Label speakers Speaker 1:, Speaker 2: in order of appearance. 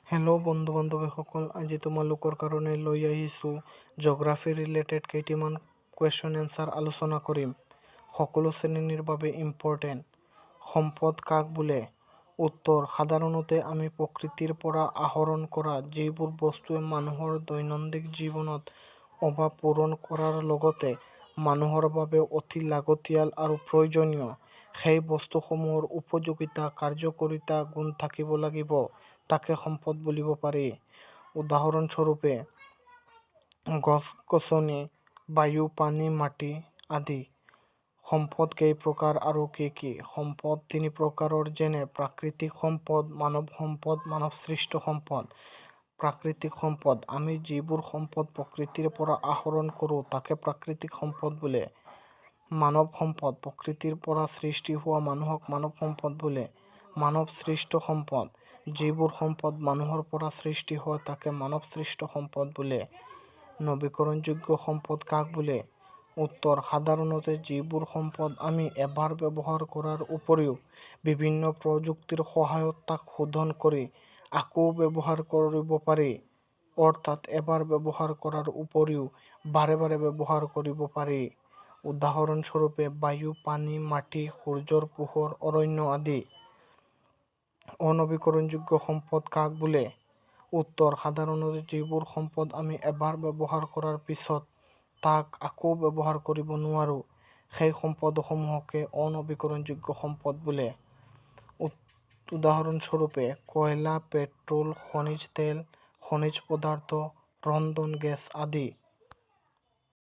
Speaker 1: Hello' বন্ধু বান্ধৱীসকল, আজি তোমালোকৰ কাৰণে লৈ আহিছোঁ জ'গ্ৰাফী ৰিলেটেড কেইটিমান কুৱেশ্যন এনচাৰ আলোচনা কৰিম। সকলো শ্ৰেণীৰ বাবে ইম্পৰ্টেণ্ট। সম্পদ কাক বোলে? উত্তৰ: সাধাৰণতে আমি প্ৰকৃতিৰ পৰা আহৰণ কৰা যিবোৰ বস্তুৱে মানুহৰ দৈনন্দিন জীৱনত অভাৱ পূৰণ কৰাৰ লগতে মানুহৰ বাবে অতি লাগতিয়াল আৰু প্ৰয়োজনীয়, সেই বস্তুসমূহৰ উপযোগিতা, কাৰ্যকৰিতা গুণ থাকিব লাগিব, তাকে সম্পদ বুলিব পাৰি। উদাহৰণস্বৰূপে গছ-গছনি, বায়ু, পানী, মাটি আদি। সম্পদ কেই প্ৰকাৰ আৰু কি কি? সম্পদ তিনি প্ৰকাৰৰ, যেনে প্ৰাকৃতিক সম্পদ, মানৱ সম্পদ, মানৱসৃষ্ট সম্পদ। প্ৰাকৃতিক সম্পদ: আমি যিবোৰ সম্পদ প্ৰকৃতিৰ পৰা আহৰণ কৰোঁ তাকে প্ৰাকৃতিক সম্পদ বোলে। মানৱ সম্পদ: প্ৰকৃতিৰ পৰা সৃষ্টি হোৱা মানুহক মানৱ সম্পদ বোলে। মানৱসৃষ্ট সম্পদ: যিবোৰ সম্পদ মানুহৰ পৰা সৃষ্টি হয় তাকে মানৱসৃষ্ট সম্পদ বোলে। নৱীকৰণযোগ্য সম্পদ কাক বোলে? উত্তৰ: সাধাৰণতে যিবোৰ সম্পদ আমি এবাৰ ব্যৱহাৰ কৰাৰ উপৰিও বিভিন্ন প্ৰযুক্তিৰ সহায়ত তাক শোধন কৰি আকৌ ব্যৱহাৰ কৰিব পাৰি, অৰ্থাৎ এবাৰ ব্যৱহাৰ কৰাৰ উপৰিও বাৰে বাৰে ব্যৱহাৰ কৰিব পাৰি। উদাহৰণস্বৰূপে বায়ু, পানী, মাটি, সূৰ্যৰ পোহৰ, অৰণ্য আদি। অনৱীকৰণযোগ্য সম্পদ কাক বোলে? উত্তৰ: সাধাৰণতে যিবোৰ সম্পদ আমি এবাৰ ব্যৱহাৰ কৰাৰ পিছত তাক আকৌ ব্যৱহাৰ কৰিব নোৱাৰোঁ, সেই সম্পদসমূহকে অনৱীকৰণযোগ্য সম্পদ বোলে। উদাহৰণস্বৰূপে কয়লা, পেট্ৰল, খনিজ তেল, খনিজ পদাৰ্থ, ৰন্ধন গেছ আদি।